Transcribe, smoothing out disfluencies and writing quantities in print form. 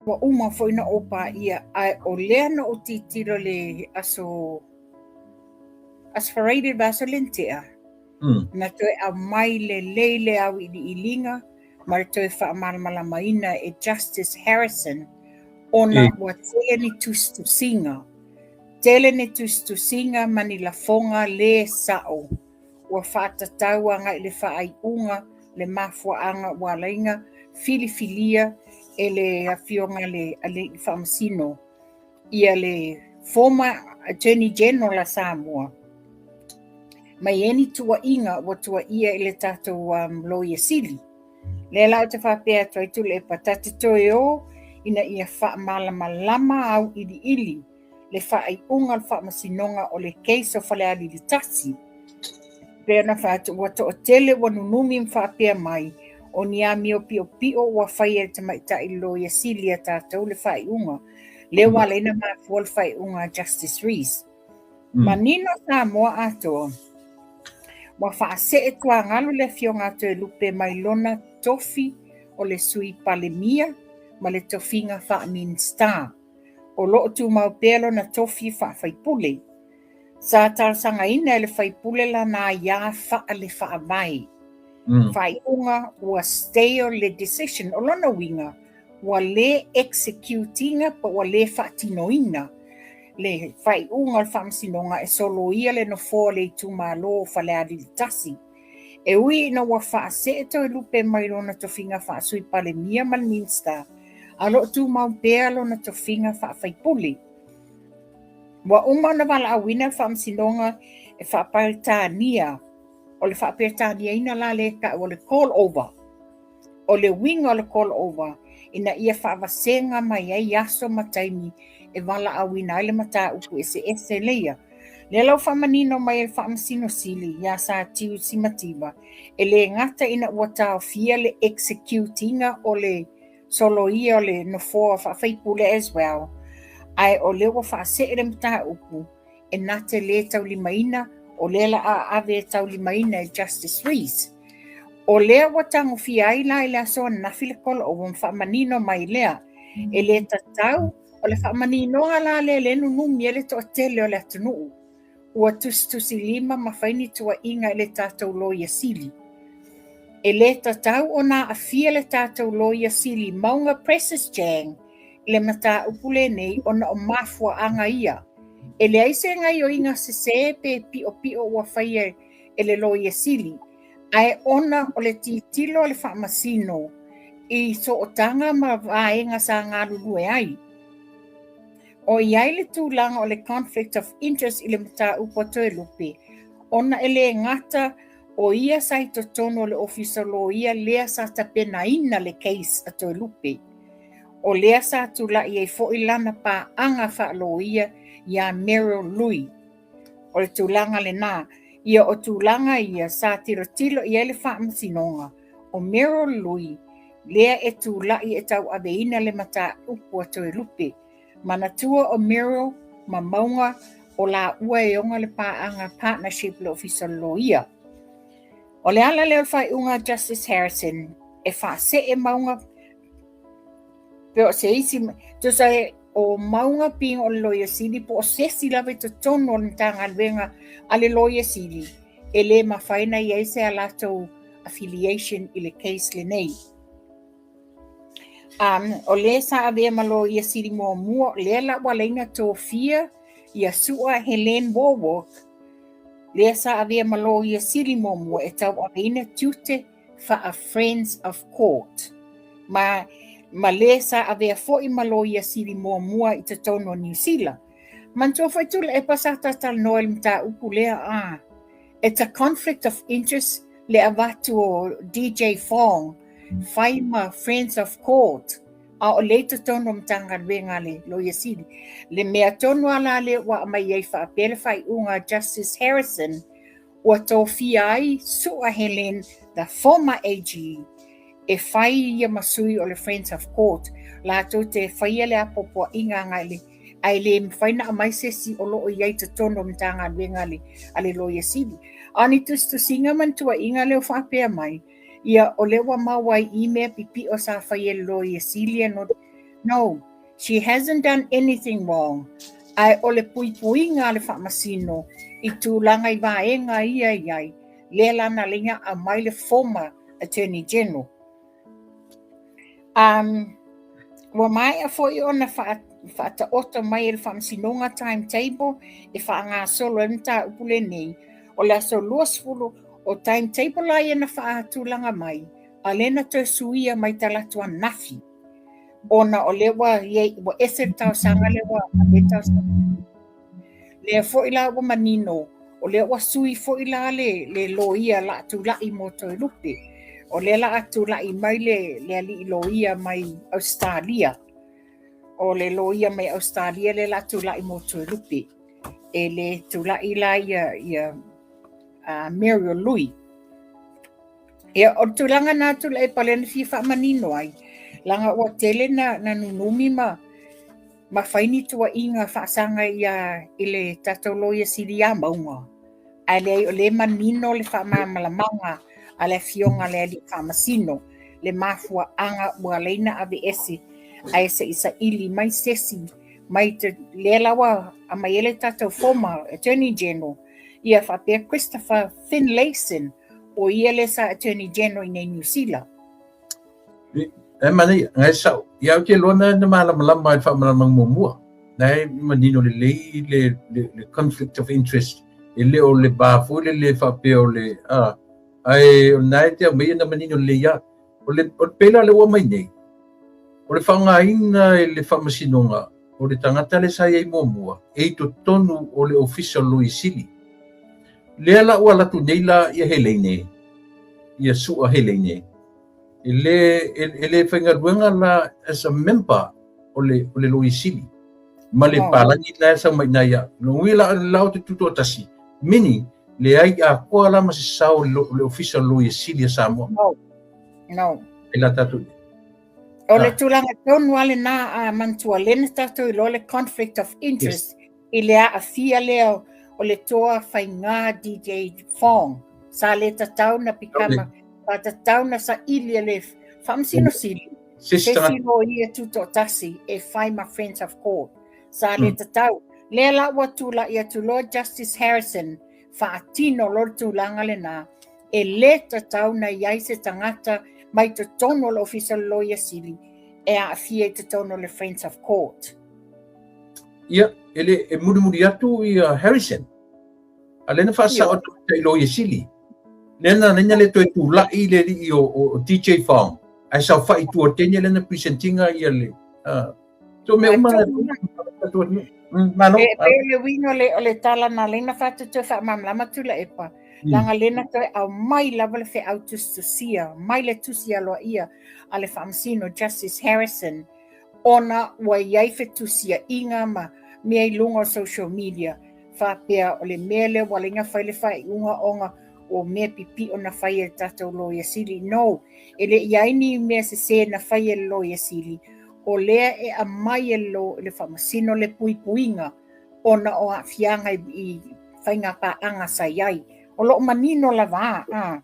Ua uma foi na ou paia, ae o lea na ou tilotilo le aso aso Friday le vaiaso lea na tea. Na toe aumai lelei le auiliiliga ma le toe faamalamalamaina e Justice Harrison ona ua tele ni tusitusiga. Tele ni tusitusiga ma ni lafoga le sa'o ua faatatau agai i le faaiuga le mafuaaga ua ala ai ona filifilia e le Afioga i le Alii Faamasino ia le former Attorney General a Samoa mai ai ni tuuaiga ua tuuaia i le tatou Loia Sili. Lea la ou te faapea atu ai Tuilaepa, ta te toe o ina ia faamalamalama auiliili le faaiuga o le faamasinoga o le case o Falealili 1. Pei ona fai atu, ua toatele ua nunumi ma faapea mai, o ni amio piopio ua faia e le tamaitai loia sili a tatou le faaiuga, lea ua ala ai ona mafua le faaiuga a Justice Rees. Manino Samoa atoa, ua faasee tuagalu le afioga a Toelupe mai lona tofi o le Sui Palemia ma le tofiga faa-Minisita. O lo o tumau pea lona tofi faa-faipule. Sa talosagaina e le faipule lana aiā faale-faavae. Faaiuga ua stale le decision, o lona uiga, ua le execute ina po ua le faatinoina le faaiuga o le faamasinoga e soloia le nofoa o le itumalo o Falealili 1. E ui ina ua faasee Toelupe mai lona tofiga faa-Sui Palemia ma le Minisita, a o lo o tumau pea lona tofiga faa-faipule. Ua uma ona valaauina le faamasinoga e faa-Peretania, o le faa-Peretaniaina la lea e tau o le call over. O le uiga o le call over, ina ia faavasega mai ai aso ma taimi e valaauina ai le mataupu eseese leia. Lea la ua faamanino mai e le Faamasino Sili ia Satiu Simativa, e le gata ina ua taofia le execute ina o le soloia o le nofoa faa-faipule as well, ae o lea ua faasee le mataupu e na te lē taulimaina, o lea la a ave e taulimaina e Justice Rees. O lea ua tagofia ai la i le aso ananafi le call over ma faamanino mai lea, e le tatau. O le faamaninoga la lea lea e nunumi ai le toatele o le atunuu ua tusitusilima ma fai ni tuuaiga i le tatou Loia Sili. E le tatau ona aafia le tatou Loia Sili Mauga Precious Jang i le mataupu lenei ona o mafuaaga ia. E leai se gaioiga sesē pe piopio ua faia e le Loia Sili, ae ona o le tilotilo a le Faamasino i sootaga ma vaega sa galulue ai. O i ai le tulaga o le conflict of interest i le mataupu a Toelupe, ona e le gata o ia sa i totonu o le Ofisa Loia lea sa tapenaina le case a Toelupe, o lea sa tulai ai foi lana paaga faaloia ia Meryl Lui. O le tulaga lena, ia o tulaga ia sa tilotilo i ai le Faamasinoga, o Meryl Lui lea e tulai e tauaveina le mataupu a Toelupe. Manatua o Meryl ma Mauga o laua e ona le paaga partnership le Ofisa o le Loia. O le ala lea o le faaiuga a Justice Harrison e faasee Mauga pe o se isi, tusa o Mauga Ping o le Loia Sili po o se isi lava i totonu o le Matagaluega a le Loia Sili, e le mafai ona i ai se a latou affiliation i le case lenei. O le sa avea ma Loia Sili muamua, lea la ua ala ai ona tofia ia Su'a Helene Wallwork, lea sa avea ma Loia Sili muamua e tauaveina tiute faa-Friends of Court, ma le sa avea foi ma Loia Sili muamua i totonu o Niu Sila. Manatua foi Tuilaepa sa talatalanoa i le mataupu lea, a it's a conflict of interest le avatu o DJ Fong fai ma Friends of Court, a o lea i totonu o Matagaluega a le Loia Sili. Le mea tonu a la lea ua aumai ai faapea le faaiuga a Justice Harrison, ua tofia ai Su'a Helen, the former AG, e fai ia ma sui o le Friends of Court, latou te faia le apoapoaiga agai le ae le mafai ona aumai se isi o lo o i ai i totonu o Matagaluega a le Loia Sili. A o ni tusitusiga ma ni tuuaiga lea ua faapea mai, ia o lea ua maua ai i mea pipio sa fai e le Loia Sili no No, she hasn't done anything wrong. Ae o le puipuiga a le Faamasino i tulaga i vaega ia e i ai, lea la na ala ai ona aumai le former Attorney General. Ua maea foi ona faataoto mai e le Faamasinoga timetable e faagasolo ai le mataupu lenei. O le aso 20 o timetable la ia na faatulaga mai, a o lea na toe suia mai talaatu ananafi, ona o lea ua iai, ua ese le talosaga lea ua ave talosaga. Lea foi la ua manino, o lea ua sui foi la le loia la tulai mo Toelupe. O lea la a tulai mai le alii loia mai Australia. O le loia mai Australia lea la tulai mo Toelupe. E le tulai la ia Muriel Lui. Ia, o le tulaga na Tuilaepa lea na fia faamanino ai, leaga ua tele na nunumi ma fai ni tuuaiga faasaga ia i le tatou Loia Sili ia Mauga. Ae leai, o lea e manino le faamalamalamaga a le afioga a le alii faamasino, le mafuaaga ua ala ai ona aveese, ae se i saili mai se isi mai te, lea la ua aumai ai le tatou former Attorney General, ia faapea Christopher Finlayson, o ia lea sa Attorney General i nei Niu Sila. E manaia, ngai sao. Ia ou te iloa na malamalama i le faamalamalamaga muamua. Na e manino lelei le conflict of interest. E le o le va foi le le faapea o le, ae o lena e te aumaia na manino lelei lava. O le pei la lea ua aumai nei, o le faaaogaina e le faamasinoga o le tagata lea sa i ai muamua, e i totonu o le Ofisa o le Loia Sili. Lea la ua alu atu nei la ia Heleine, ia Su'a Heleine, e le faigaluega la as a member o le Loia Sili ma le palagi la e sau mai ina ia. Lona uiga la, la o te tutoatasi, meaning, leai atoa la ma se sao o le Ofisa o le Loia Sili a Samoa. No, no. E la tatou. O le tulaga tonu lava lena a manatua lea na tatou iloa le conflict of interest i le aafia lea o le toa faiga DJ Fong. Sa le tatau na become, sa tatau na saili e le Faamasino Sili se isi loia tutoatasi e fai ma Friends of Court. Sa le tatau. Lea la ua tulai atu loa Justice Harrison faatino loa le tulaga lena, e le tatau na i ai se tagata mai totonu o le Ofisa o le Loia Sili e aafia i totonu o le Friends of Court. Ia, e le e mulimuli atu ia Harrison. A lea na faasao atu i Loia Sili. Lea na le toe tulai le alii o DJ Fong. Ae saofai i tua teine lea na presentinga ia le... So mea uma Malo. E pei o le uiga o le tala na ala ai ona faatoatoa faamalamalama Tuilaepa. Leaga lea na toe aumai lava le feau tusitusia, mai le tusi aloaia a le Faamasino Justice Harrison, ona ua i ai fetusiaiga ma mea i luga o social media, faapea o le mea lea ua ala ai ona fai le faaiuga ona o mea pipio na fai e le tatou Loia Sili. No, e le i ai ni mea sese na fai e le Loia Sili, o lea e aumai e le Faamasino le puipuiga ona o aafiaga i faiga paaga sa i ai. O loo manino lava a.